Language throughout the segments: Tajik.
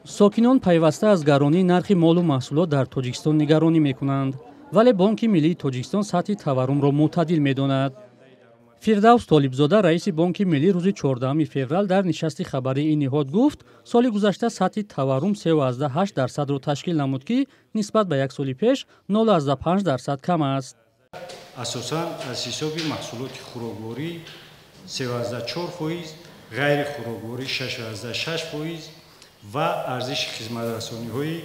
Сокинон пайваста аз гаронии нархи молу маҳсулот дар Тоҷикистон нигаронӣ мекунанд, вале Бонки миллии Тоҷикистон сатҳи таваррумро мӯътадил медонад. Фирдавс Толибзода, раиси Бонки миллӣ, рӯзи 14 феврал дар нишасти хабарии ин ниҳод гуфт, соли гузашта сатҳи таваррум 3,8%-ро ташкил намуд, ки нисбат ба як соли пеш 0,5% кам аст. Асосан аз ҳисоби маҳсулоти хӯрокворӣ 3,4%, ғайрихӯрокворӣ 6,6% ва арзиши хизматрасониҳои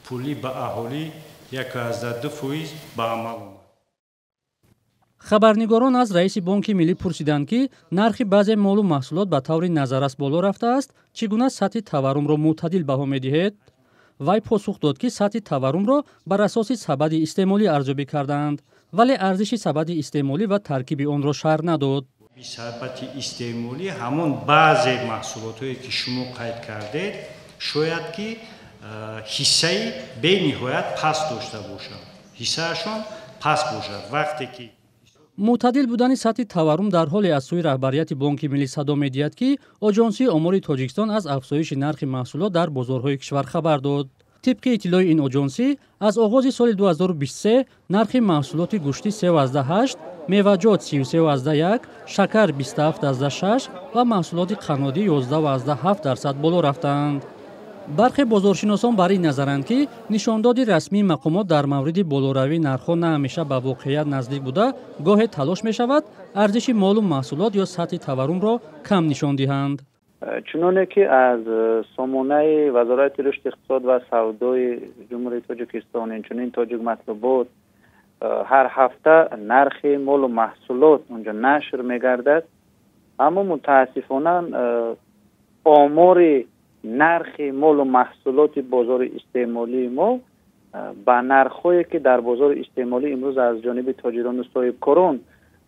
пулӣ ба аҳолӣ 1,2% ба амал омад. Хабарнигорон аз раиси Бонки миллӣ пурсиданд, ки нархи баъзе молу маҳсулот ба таври назаррас боло рафтааст, чӣ гуна сатҳи таваррумро мӯътадил баҳо медиҳед? Вай посух дод, ки сатҳи таваррумро бар асоси сабади истеъмолӣ арзёбӣ кардаанд, вале арзиши сабади истеъмолӣ ва таркиби онро шарҳ надод. Сабади истеъмолӣ ҳамон баъзе маҳсулотҳое, ки шумо қайд кардед, шояд ки ҳиссаи бениҳоят паст дошта бошад, ҳиссаашон паст бошад. Вақте ки Мӯътадил будани сатҳи таваррум дар ҳоле аз сӯи раҳбарияти Бонки миллӣ садо медиҳад, ки Оҷонсии омори Тоҷикистон аз афзоиши нархи маҳсулот дар бозорҳои кишвар хабар дод. Тибқи иттилои ин оҷонсӣ, аз оғози соли 2023 нархи маҳсулоти гӯштӣ 3,8, меваҷот 33,1, шакар 27,6 ва маҳсулоти қаннодӣ 11,7% боло рафтаанд. Бархе бозоршиносон бар ин назаранд, ки нишондоди расмии мақомот дар мавриди болоравии нархҳо на ҳамеша ба воқеият наздик буда, гоҳе талош мешавад арзиши молу маҳсулот ё сатҳи таваррумро кам нишон диҳанд. Чуноне ки аз сомонаи Вазорати рушди иқтисод ва савдои Ҷумҳурии Тоҷикистон, инчунин Тоҷик матлубот, ҳар ҳафта нархи молу маҳсулот онҷо нашр мегардад, аммо мутаассифона омори нархи молу маҳсулоти бозори истеъмолии мо ба нархҳое, ки дар бозори истеъмолӣ имрӯз аз ҷониби тоҷирону соҳибкорон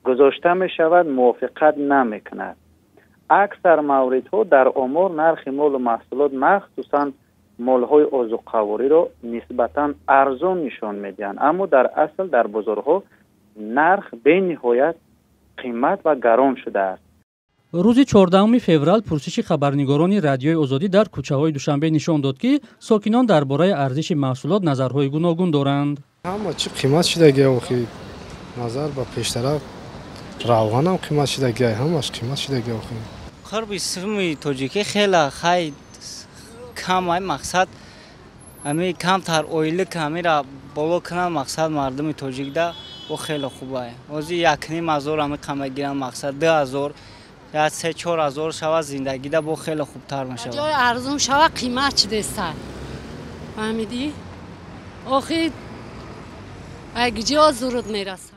гузошта мешавад, мувофиқат намекунад. Аксар мавридҳо дар омор нархи молу маҳсулот, махсусан молҳои озуқавориро, нисбатан арзон нишон медиҳанд, аммо дар асл дар бозорҳо нарх бениҳоят қимат ва гарон шудааст. Рӯзи 14 феврал пурсиши хабарнигорони Радиои Озодӣ дар кӯчаҳои Душанбе нишон дод, ки сокинон дар бораи арзиши маҳсулот назарҳои гуногун доранд. Ҳама чӣ қимат шидаги охи, назар ба пештара равғанам қимат шидаги, ҳамаш қимат шидаги охи. Қурби суми тоҷикӣ хела хай камай, мақсад ами камтар ойлик амира боло кунанд, мақсад мардуми тоҷикда о хеле хубай. Ҳозир 1,5 ҳазор ами қама гиранд, мақсад 2 ҳазор я 3-4 ҳазор шава, зиндагида бо хеле хубтар мешавад. Ҷои арзон шава, қимат шудеста, фаҳмидӣ? Охи айгиҷо зуруд мерасад.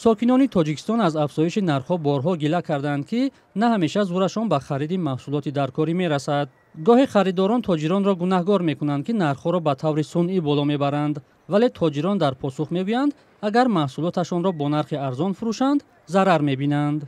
Сокинони Тоҷикистон аз афзоиши нархҳо борҳо гила кардаанд, ки на ҳамеша зӯрашон ба хариди маҳсулоти даркорӣ мерасад. Гоҳе харидорон тоҷиронро гунаҳгор мекунанд, ки нархҳоро ба таври сунъӣ боло мебаранд, вале тоҷирон дар посух мегӯянд, агар маҳсулоташонро бо нархи арзон фурӯшанд, зарар мебинанд.